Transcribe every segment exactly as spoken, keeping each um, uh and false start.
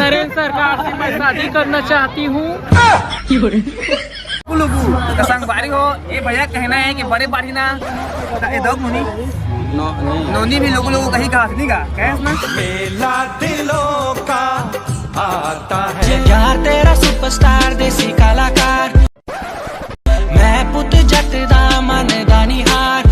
अरे सरकार से मैं शादी करना चाहती हूँ। गुलुगु, त संगवारी हो, ए भैया कहना है कि बड़े बाढ़ी ना, ए दो मुनी, नोनी भी लोगों लोगों कहीं कहा नहीं गा, कहे ना? मेला दिलों का आता है। प्यार तेरा सुपरस्टार देसी कलाकार, मैं पुत जट दा मन दा निहार।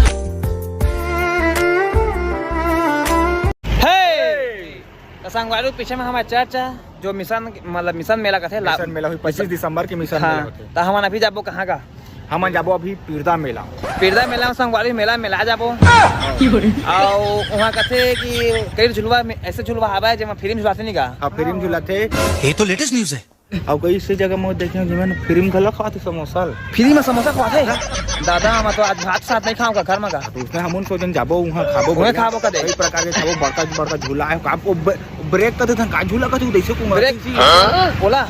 हे! त संगवारी, पीछे में हमारे चर्च है, जो मिशन, मतलब मिशन मेला कथे, ला- मिशन मेला हुई, पच्चीस दिसंबर के मिशन हाँ, मेला होथे। त हमन अभी जाबो कहाँ का? हमन जाबो अभी पीरदा मेला। पीरदा मेला में संगवारी, मेला मेला जाबो। अउ वहाँ कथे कि कई झुलवा में, ऐसे झुलवा हवय जेमा फिल्म झुलाथे नहीं का? हाँ, फिल्म झुलाथे। ये तो लेटेस्ट न्यूज़ है। अउ कई से जगह में देखे हूँ, जिमन फिल्म घला खाथे समोसा ल। फ्री में समोसा खवाथे? दादा, मैं तो आज भात साथ नहीं खाऊंगा घर में का। तो उसमें हमन सोचन जाबो, वहाँ खाबो, वहाँ बढ़िया। खाबो का दे? कई प्रकार के खाबो, बड़का बड़का झूला है, आपको ब-, ब्रेक कर देथन, का झूला का तू, जैसे कुंभा ब्रेक? हाँ? बोला।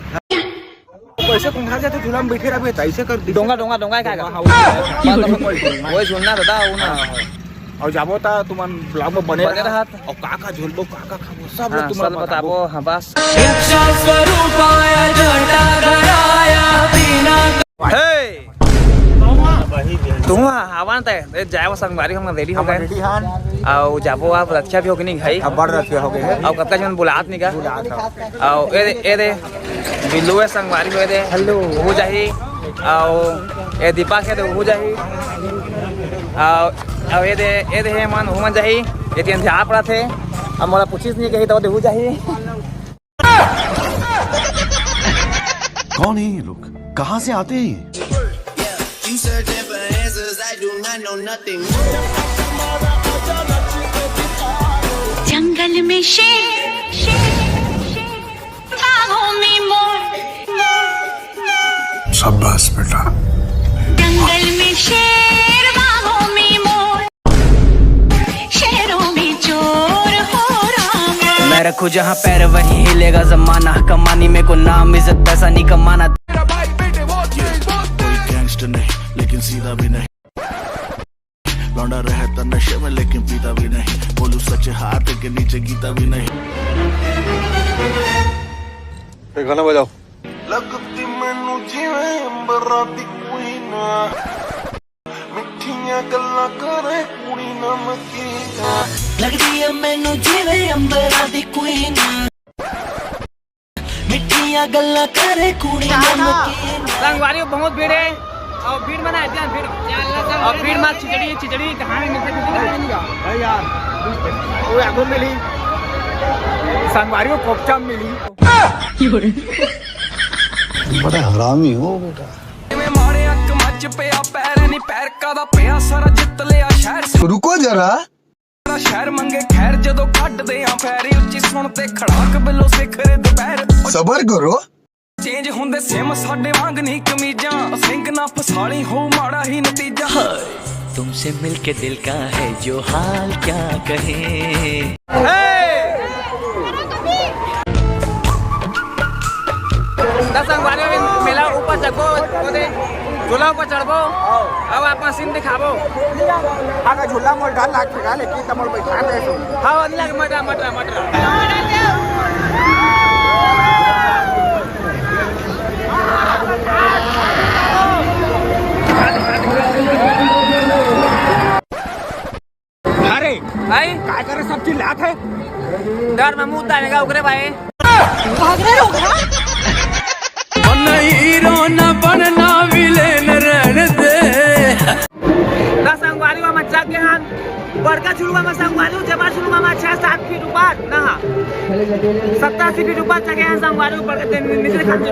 वैसे कुंभा जाते झूला में बैठे रहबे, त ऐसे कर दे। डोंगा, डोंगा, डोंगा है का? हाँ, वो वही झूलना दादा, वो ना। हाँ, हाँ। अउ जाबो त तुमन ब्लॉग में बने बने रहत। रहत। अउ का का झूलबो, का का खाबो, सब हाँ, तुमन सब बताबो। बताबो, हाँ, बस। हे! तुम हवा न ते, ए, जाए वो संगवारी हम रेडी हो हम गए। रेडी हन। अउ जाबो आप रखिया भी हो गए नहीं भाई। अब्बड़ रखिया हो गए हैं। अउ कतका जन बुलात नहीं का? बुलात हन। अउ ए दे, ए दे, बिल्लू है संगवारी हो दे। हेलो। वो जाही। अउ ए दीपक है तो वो जाही। अउ, अउ ए दे, ए दे है मन, हुमन जाही। ये तीन ध्यान पड़ा थे। अब मोला पूछिस नहीं कही तो वो जाही। कौन है ये लोग, कहाँ से आते हैं ये? जंगल में शेर, शेर, शेर, बाहों में मोर, मोर, मोर। शाबाश बेटा। जंगल में शेर, बाहों में मोर। शहरों में चोर हो राम। मैं रखूं जहां पैर वहीं हिलेगा जमाना। कमानी मेरे को नाम इज्जत पैसा नहीं कमाना। कोई गैंगस्टर नहीं लेकिन सीधा भी नहीं। लौंडा रहता नशे में लेकिन पीता भी नहीं। बोलू सच हाथ के नीचे गीता भी नहीं। गाना बजाओ। लगदी मैनू जिवें अंबरां दी कोई ना। ਮਿੱਠੀਆਂ ਗੱਲਾਂ ਕਰੇ ਕੁੜੀ ਨਮਕੀਨ। लगदी है मैनू जिवें अंबरां दी कोई ना। मिठिया गल्ला करे कुड़ी नमकीन। संगवारी, बहुत भीड़ है और भीड़ में ना, इतना भीड़ और भीड़ में खिचड़ी, खिचड़ी कहाँ में मिलती है? भाई यार, वो आगू मिली, संगवारी को कोपचा मिली। बड़ा हरामी हो बेटा। ਜਿਵੇਂ ਮਾਰੇ ਅੱਖ ਮੱਚ ਪਿਆ, ਪੈਰ ਨਹੀਂ ਪੈਰ ਕਾਦਾ ਪਿਆ, ਸਾਰਾ ਜਿੱਤ ਲਿਆ ਸ਼ਹਿਰ। रुको जरा। ਸਾਰਾ ਸ਼ਹਿਰ ਮੰਗੇ ਖੈਰ, ਜਦੋਂ ਕੱਢਦੇ ਆ ਫੈਰ, ਉੱਚੀ ਸੁਣ ਤੇ ਖੜਾਕ ਬਿੱਲੋ ਸਿਖਰ ਦੁਪਹਿਰ। सबर करो। ਚੇਂਜ ਹੁੰਦੇ ਸਿਮ ਸਾਡੇ ਵਾਂਗ ਨਹੀਂ ਕਮੀਜ਼ਾਂ, ਸਿੰਘ ਨਾ ਫਸਾਲੀ ਹੋ ਮਾੜਾ ਹੀ ਨਤੀਜਾ। तुमसे मिलके दिल का है जो हाल क्या कहे। दस संगवारी, मेला ऊपर चढ़बो, ओदे झूला ऊपर चढ़बो, अब आप मशीन दिखाबो। हाँ, झूला मोल डर लागथे का, लेकिन तमोल बैठा दे तो। हाँ, नहीं लगे, मटरा, मटरा, मटरा। अरे भाई, काय करे, सब चिल्लात है। डर में मुंह तानेगा उगरे भाई। भाग रहे हो क्या? नहीं रोना बनना विलेन रहने दे। दस संगवारी वा मचा के हान, बड़का झुलवा में संगवारी, जमा झुलवा में छह सात फीट ऊपर ना, सत्तर अस्सी फीट ऊपर चढ़े हैं संगवारी, ऊपर के दिन नीचे खाते।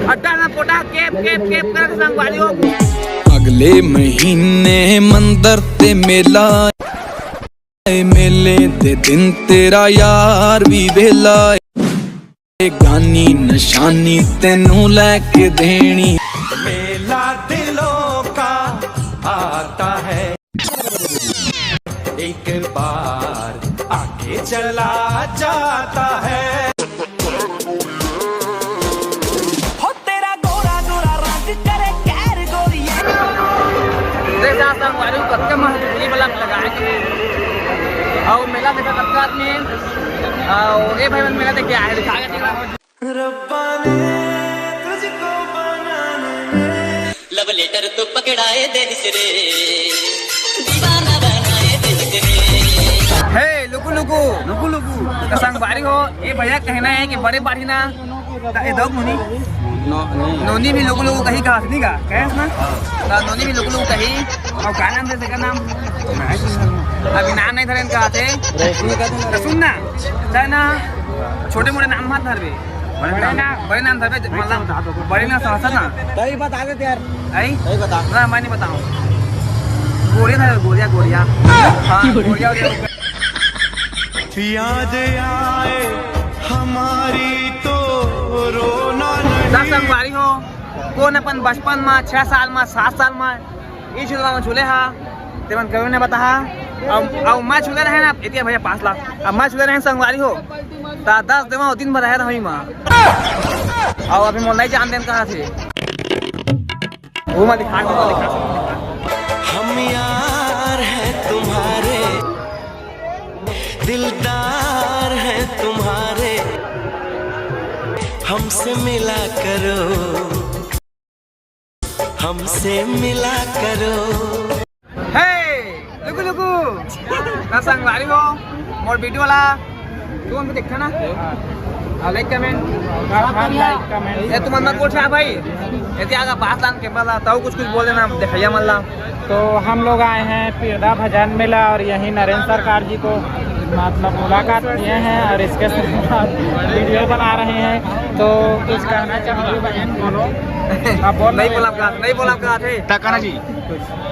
अड्डा ना पोटा केप केप केप करत संगवारी हो। अगले महीने मंदर ते मेला, मेले दे दिन तेरा यार भी वेला। गानी निशानी तेनू लेके देनी। मेला दिलों का आता है। एक बार आके चला जाता है। हो तेरा गोरा गोरा रंग करे कैर गोरिया। देख जा संगवारी, कतका मस्त बिजली बल्ब लगाए के। अउ मेला देखा कतका आदमी हे। अउ ए भाई मन मेला देख के आए हे, दिखा के चला। रब्बा ने तुझको बनाने में लव लेटर तो पकड़ाए दे रे, दीवाना बनाए दे रे। हे लुकु लुकु, लुकु लुकु। त संगवारी हो, ए भैया कहना हे कि बड़े बाढ़ी ना, त ए दो मुनी। नोनी भी लुकु लुकु कही कहाथे नहीं का? कहे ना? त नोनी भी लुकु लुकु कही। अउ का नाम हे तेकर नाम? अभी नाम नहीं धरे कहाथे। त सुन ना, चाहे ना छोटे मोटे नाम मत धरबे। बड़े नाम, बड़े नाम धरबे, मतलब बड़े नाम समझ ना। तभी बता देते यार। आई? तभी बता। ना, मैं नहीं बताऊँ। गोरिया धर, गोरिया, गोरिया। हाँ, गोरिया, गोरिया। याद आए हमारी तो रोना नहीं। दस संगवारी हो, कोन अपन बचपन में, छह साल में, सात साल में, ई झुलवा में झूले हा, तेमन कभी नहीं बताहा। अब, अब मैं झूले रहे ना, इतिया भैया पास ला, अब मैं झूले रहे संगवारी हो, ता दस देवा दिन भर रहे था वहीं में। अउ अभी मोर नहीं जान देन कहाथे। वो मैं दिखा, वो मैं दिखा। हम यार हैं तुम्हारे, दिलदार हैं तुम्हारे, हमसे मिला करो, हमसे मिला करो। हे, लुकु लुकु। ना संगवारी हो, मोर वीडियो ला तुमन भी देखा ना? हाँ, like, comment। हाँ, हाँ, like, comment। ये तुमन मत बोल रहा भाई। यदि आगा बात लान के बला, तब कुछ कुछ बोले ना, दिखाइया मन ला। तो हम लोग आए हैं पिरदा भजन मेला और यहीं नरेंद्र सरकार जी को मतलब मुलाकात किए हैं और इसके साथ वीडियो बना रहे हैं। तो कुछ कहना चाहोगे बहन, बोलो। अब बोल नहीं रहे बोला हैं। का, नहीं बोला का थे। तकाना जी।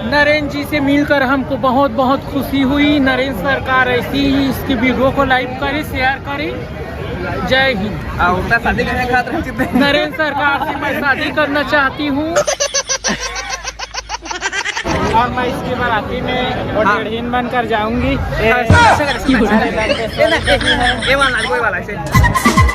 नरेंद्र जी से मिलकर हमको बहुत बहुत खुशी हुई। नरेंद्र सरकार ऐसी ही इसकी वीडियो को लाइव करें, शेयर करें। जय हिंद। आ, उनका शादी करने का तो कितने नरेंद्र सरकार से मैं शादी करना चाहती हूँ। और मैं इसकी बाराती में वो हाँ। डेढ़िन बनकर जाऊंगी। ए, ऐसा कर, ऐसा कर, ऐसा कर। ये ना, ये, ये वाला, ये वाला, ऐसे।